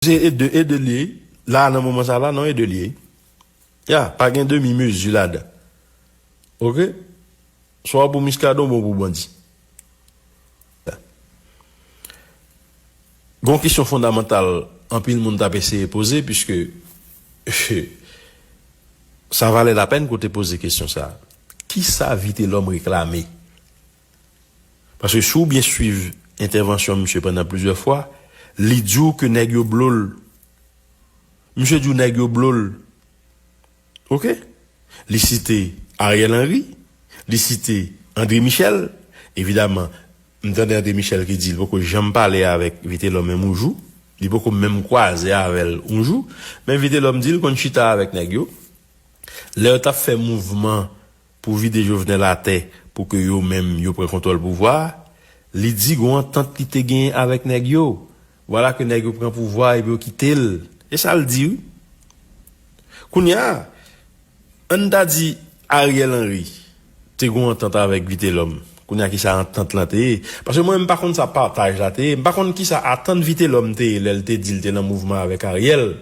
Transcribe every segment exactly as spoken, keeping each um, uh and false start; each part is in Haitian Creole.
Se e de, e de li ye. La, nan moman sa la, non, e de li ye. Ya, pa gen demi mezi ladan. Oke? Swa w pou Muscadin, w bon pou bandi. Gon kesyon fondamantal anpil moun t ap eseye poze, piske sa valè lapèn ke w te poze kesyon sa. Kisa Vitelhomme reklame? Paske si w byen swiv entèvansyon misye pandan plizyè fwa, li di w ke nèg yo blo l. Misye di w nèg yo blo l. Oke? Li site Ariel Henry, li site André Michel. Evidaman, m tande André Michel ki di l poko janm pale avèk Vitelhomme menm yon jou. Li poko menm kwaze avè l yon jou. Men Vitelhomme di l konn chita avèk nèg yo. Lè yo t ap fè mouvman pou vide Jovenel atè, pou ke yo menm yo pran kontwòl pouvwa a, li di gon antant li te genyen avèk nèg yo. Vwala ke nèg yo pran pouvwa a epi yo kite l. E sa l di, wi. Kounye a, ann ta di Ariel Henry te gon antant avèk Vitelhomme. Kounye a, kisa antant lan te ye? Paske mwen, m pa konn sa pataj la te ye. M pa konn kisa atant Vitelhomme te ye lè l te di l te nan mouvman avèk Ariel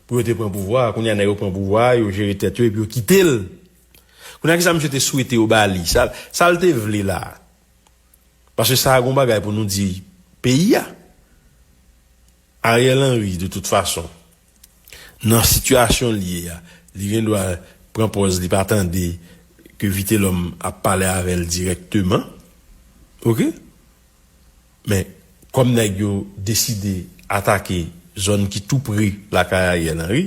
pou yo te pran pouvwa a. Kounye a, nèg yo pran pouvwa a, yo jere tèt yo, epi yo kite l. Kounye a, kisa misye te swete yo ba li? Sa, sa l te vle la? Paske sa a gon bagay pou nou di peyi a. Ariel Henry, de tout fason, nan sitiyasyon l ye a, li gen dwa pran pòz li pa tande ke Vitelhomme ap pale avè l dirèkteman. Oke? Men, kòm nèg yo deside atake zòn ki tou pre lakay Ariel Henry,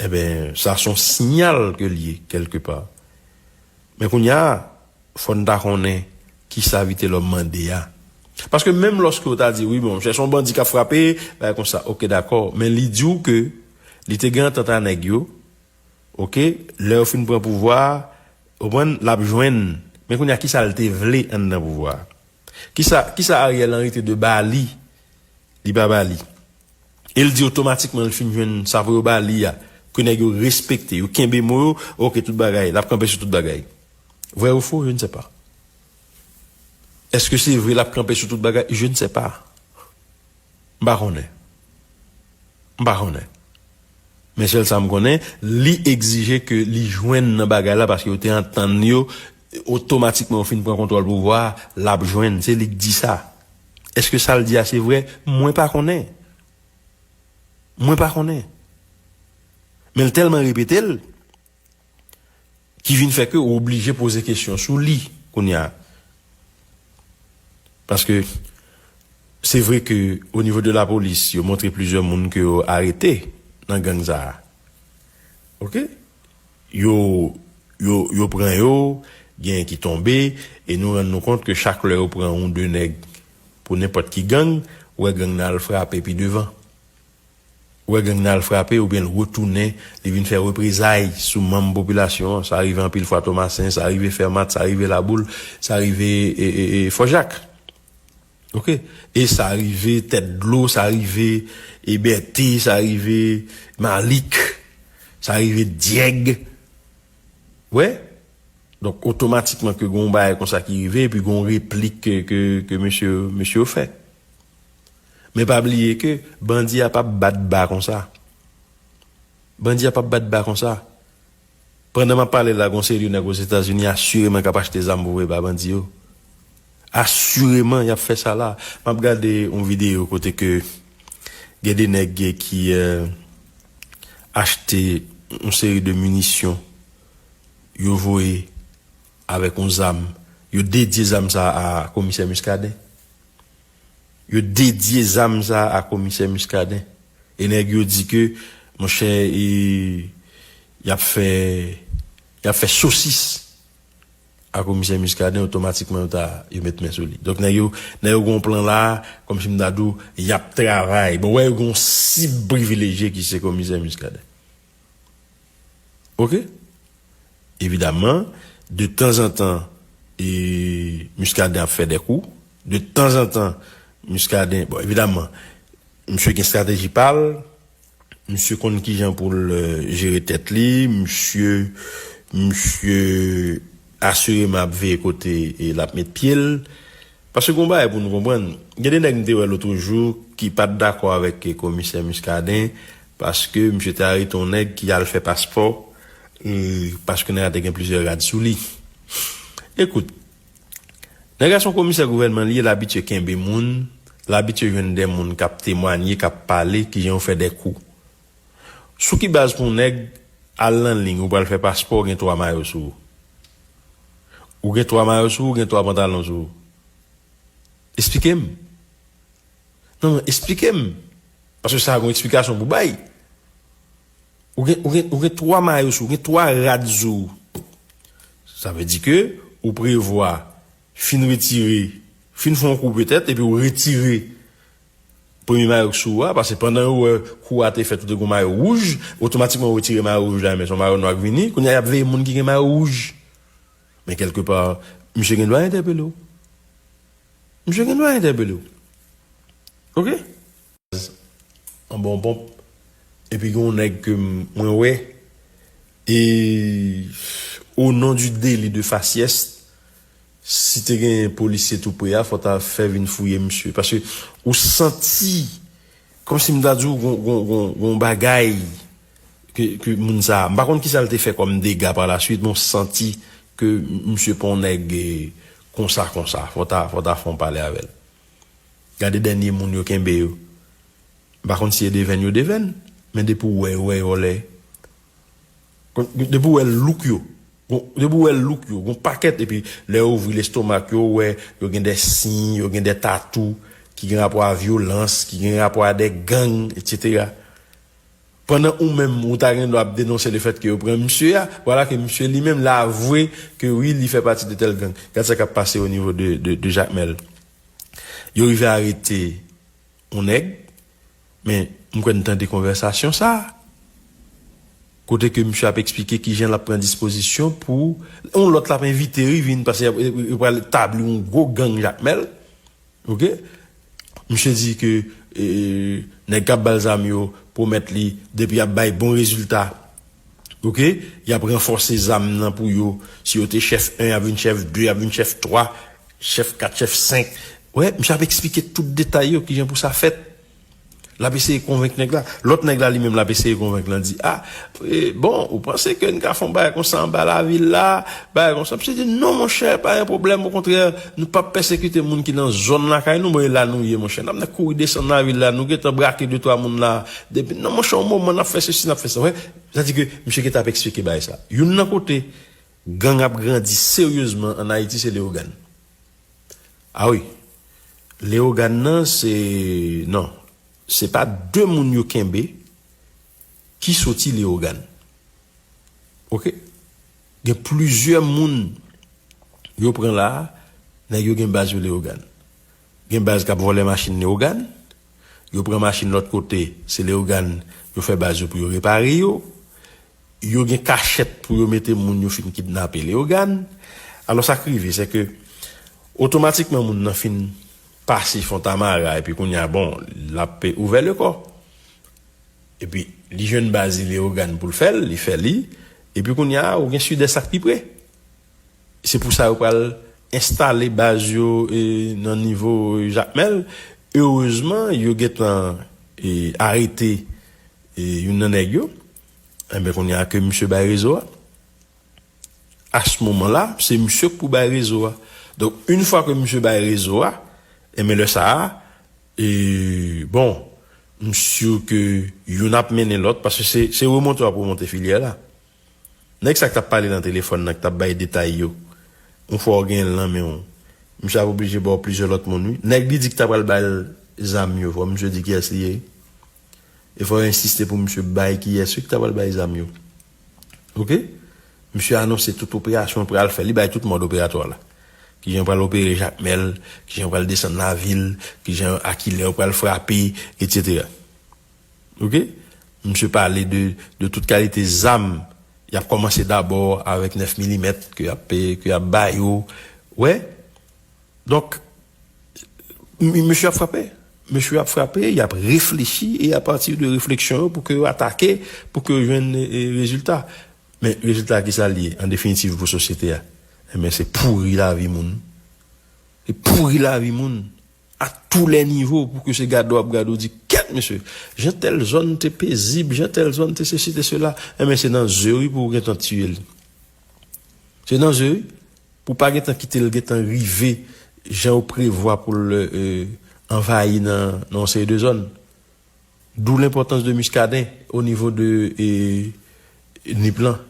enben, sa se yon siyal ke l ye, kèlkepa. Men kounye a, fò n ta konnen kisa Vitelhomme mande a. Paske menm lòske w ta di, wi, bon, se yon bandi k ap frape, bagay konsa, oke, dakò. Men li di w ke li te gen antant a nèg yo, oke, lè yo fin pran pouvwa a, w konprann, l ap jwenn. Men kounye a, kisa l te vle anndan pouvwa a? Kisa, kisa Ariel Henry te dwe ba li, li pa ba li? E l di otomatikman l fin jwenn sa pou yo ba li a, ke nèg yo respekte, yo kenbe mo yo, oke, tout bagay, l ap kanpe sou tout bagay. Vrè ou fo, je ne sais pas. Èske se vre l ap kanpe sou tout bagay? Je ne sais pas. M pa konnen. M pa konnen. Men sèl sa m konnen, li egzije ke li jwenn nan bagay la paske yo te antann yo, otomatikman yo fin pran kontwòl pouvwa a, l ap jwenn. Se li k di sa. Èske sa l di a se vre? Mwen pa konnen. Mwen pa konnen. Men l tèlman repete l, ki vin fè ke ou oblije poze kesyon sou li kounye a. Paske se vre ke o nivo de lapolis, yo montre plizyè moun ke yo arete nan gang sa a. Oke? Yo, yo, yo pran yo, genyen ki tonbe, e nou rann nou kont ke chak lè yo pran yon de nèg pou nenpòt ki gang, ou wè gang nan al frape pi devan. Ou wè gang nan al frape oubyen l retounen, li vin fè reprezay sou manm popilasyon an. Sa rive anpil fwa Tomasen, sa rive Fèmat, sa rive Laboul, sa rive, e, e, e, Fò Jak. Oke? E sa rive Tèt Dlo, sa rive, e, Bète, sa rive Malik, sa rive Dyèg. Wè? Donk, otomatikman ke gon bagay konsa ki rive, epi gon replik ke, ke, ke mesye, mesye yo fè. Men pa bliye ke bandi a p ap bat ba konsa. Bandi a p ap bat ba konsa. Pandan m ap pale la, gon seri de nèg Ozetazini asireman k ap achte zam pou voye ba bandi yo. Asireman, y ap fè sa la. M ap gade yon videyo kote ke gen de nèg ki, eh, achte yon seri de minisyon, yo voye avèk yon zam. Yo dedye zam sa a Komisè Muscadin. Yo dedye zam sa a Komisè Muscadin. E nèg yo di ke, monchè, e, y ap fè, y ap fè sosis a Komisè Muscadin, otomatikman yo ta, yo met men sou li. Donk, nèg yo, nèg yo gon plan la, kòmsi m ta di w, y ap travay. Bon, wè, yo gon sib privilejye ki se Komisè Muscadin. Oke? Evidaman, de tanzantan, e, Muscadin ap fè de kou. De tanzantan, Muscadin, bon, evidaman, misye gen estrateji pa l, misye konn kijan pou l, eh, jere tèt li, misye, misye asireman ap veye kote, e, l ap met pye l. Paske gon bagay pou nou konprann. Gen de nèg m te wè lòt jou ki pa t dakò avèk komisè Muscadin, paske misye te arete yon nèg ki al fè paspò, e, paske nèg la te gen plizyè rad sou li. Ekout, nèg la se yon komisè gouvènman li ye, l abitye kenbe moun, l abitye jwenn de moun k ap temwanye, k ap pale, kijan yo fè de kou. Sou ki baz pou yon nèg al nan liy, ou pral fè paspò, ou gen twa mayo sou ou? Ou gen twa mayo sou ou, ou gen twa pantalon sou ou? Esplike m. Non, non, esplike m. Paske sa a gon eksplikasyon pou bay. Ou gen, ou gen, ou gen twa mayo sou ou, ou gen twa rad sou ou. Sa vle di ke ou prevwa fin retire, fin fè yon kou petèt, epi ou retire premye mayo k sou ou a, paske pandan yo wè kou a te fèt, ou te gon mayo wouj, otomatikman ou retire mayo wouj la, men se yon mayo nwa k vini, kounye a y ap veye moun ki gen mayo wouj. Men kèlkepa, misye gen dwa entèpele w. Misye gen dwa entèpele w. Oke? Anba yon ponp. Epi gen yon nèg ke m- mwen wè. E au nom du délit de faciès, si te gen polisye tou pre a, fò ta fè vin fouye misye. Paske ou santi, kòmsi m ta di w, gon, gon, gon, gon bagay ke, ke moun sa, m pa konn kisa l te fè kòm dega pa la swit, men w santi ke misye pa yon nèg, eh, konsa, konsa. Fò ta, fò ta fè yon pale avè l. Gade dènye moun yo kenbe yo. M pa konn si e devèn yo devèn, men depi w wè yo, wè yo lè. Depi w wè look yo, gon- depi w wè look yo, gon pakèt, epi lè yo ouvri lestomak yo, ou wè yo gen de siy, yo gen de tatou ki gen rapò a vyolans, ki gen rapò a de gang, etsetera. Pandan ou menm, ou ta gen dwa ap denonse le fèt ke yo pran misye a, vwala ke misye li menm l avwe ke wi, li fè pati de tèl gang. Gad sa k ap pase o nivo de, de, de Jakmèl. Yo rive arete yon nèg, men m kwè n tande konvèsasyon sa a. Kote ke misye ap eksplike kijan l ap pran dispozisyon pou yon lòt l ap envite wi vin, paske y ap- yo pral tabli yon gwo gang Jakmèl. Oke? Misye di ke, eh, nèg k ap ba l zam yo pwomèt li, depi y ap bay bon rezilta, oke, y ap ranfòse zam nan pou yo. Si yo te chèf en, y ap vin chèf de, y ap vin chèf twa, chèf kat, chèf senk. Wè, misye ap eksplike tout detay yo, kijan pou sa fèt. L ap eseye konvenk nèg la. Lòt nèg la, li menm, l ap eseye konvenk lan, di, a, e, bon, ou panse ke n ka fè yon bagay konsa anba lavil la, bagay konsa? Misye di, non, monchè, pa gen pwoblèm, okontrè, nou p ap pèsekite moun ki nan zòn lakay nou, bon, e la nou ye, monchè. N ap nan kouri desann lavil la, nou gentan brake de twa moun la. Depi, non, monchè, yon moman, n ap fè sesi, n ap fè sa. Wè, sa di ke misye gentan ap eksplike bagay sa. Youn nan kote gang ap grandi seryezman ann Ayiti, se Leyogàn. A wi. Leyogàn nan, se, non. Se pa de moun yo kenbe ki soti Leyogàn. Oke? Gen plizyè moun yo pran la a, nèg yo gen baz yo Leyogàn. Gen baz k ap vòlè machin Leyogàn. Yo pran machin lòt kote, se Leyogàn yo fè baz yo pou yo repare yo. Yo gen kachèt pou yo mete moun yo fin kidnape Leyogàn. Alò, sa k rive, se ke otomatikman moun nan fin pase Fontamara, epi kounye a, bon, l ap ouvè lekò. Epi, li jwenn baz li Leyogàn pou l fè l, li fè li. Epi kounye a, ou gen Sidès ak pi pre. Se pou sa yo pral enstale baz yo, e, nan nivo Jakmèl. Erezman, yo gentan, e, arete, e, youn nan nèg yo. Enben, kounye a ke misye bay rezo a. A se moman la, se misye k pou bay rezo a. Donk, yon fwa ke misye bay rezo a, enben, lè sa a, e, bon, m si ke youn ap mennen lòt, paske se, se remonte w ap remonte filyè la. Nèg sa k t ap pale nan telefòn nan, k t ap bay detay yo, yon fwa w genyen l nan men w, misye ap oblije ba w plizyè lòt moun, wi. Nèg li di k ta pral bay l zam yo, fò misye di kiyès li ye. E fò yo ensiste pou misye bay kiyès wi k ta pral bay zam yo. Oke? Misye anonse tout operasyon l pral fè. Li bay tout mòd operatwa la. Kijan l pral opere Jakmèl, kijan l pral desann lavil, kijan, a kilè yo pral frape, etsetera. Oke? Misye pale de, de tout kalite zam. Y ap kòmanse dabò avèk nèf milimèt ke y ap, ke y ap ba yo. Wè? Donk, m- mesye ap frape. Mesye ap frape, y ap reflechi, e apati de refleksyon yo pou ke yo atake, pou ke yo jwenn, e, rezilta. Men rezilta a, kisa l ye, an definitiv, pou sosyete a? Enben, se pouri lavi moun. e pouri lavi moun a tou lè nivo, pou ke se gade w ap gade w di, kèt mesye, jan tèl zòn te pezib, jan tèl zòn te sesi, te sela, enben se nan ze wi pou w gentan tiye l. Se nan ze wi, pou w pa gentan kite l gentan rive jan w prevwa pou l euh, anvayi nan, nan yon seri de zòn. D'où l'importance de Muscadin au niveau de eh, Nip lan.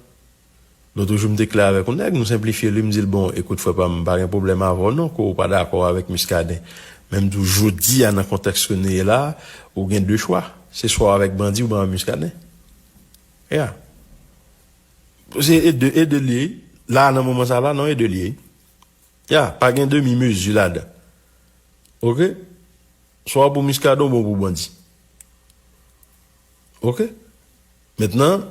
Nou toujou m te klè avèk yon nèg, nou senplifye li, m di l, bon, ekout, frè pa m, m pa gen pwoblèm avè w non, ke w pa dakò avèk Muscadin. Men m di w, jodi a, nan kontèks ke nou ye la, ou gen de chwa. Se swa w avèk bandi oubyen avèk Muscadin. Yeah. Se e de, e de l ye. La, nan moman sa la, non, e de l ye. Ya, pa gen demi mezi ladan. Oke? Swa w pou Muscadin, bon pou bandi. Oke? Mentnan,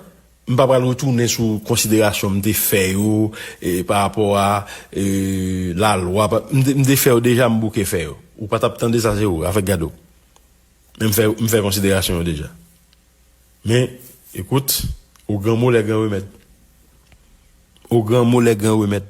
m pa pral retounen sou konsiderasyon m te fè yo e, pa rapò a e, lalwa. Pa- M te, m te fè yo deja, m bouke fè yo. Ou pa t ap tande sa, se ou, avèk gade w. Men m fè, m fè konsiderasyon yo deja. Men, ekout, au grand mot, les grands remèdes. Au grand mot, les grands remèdes.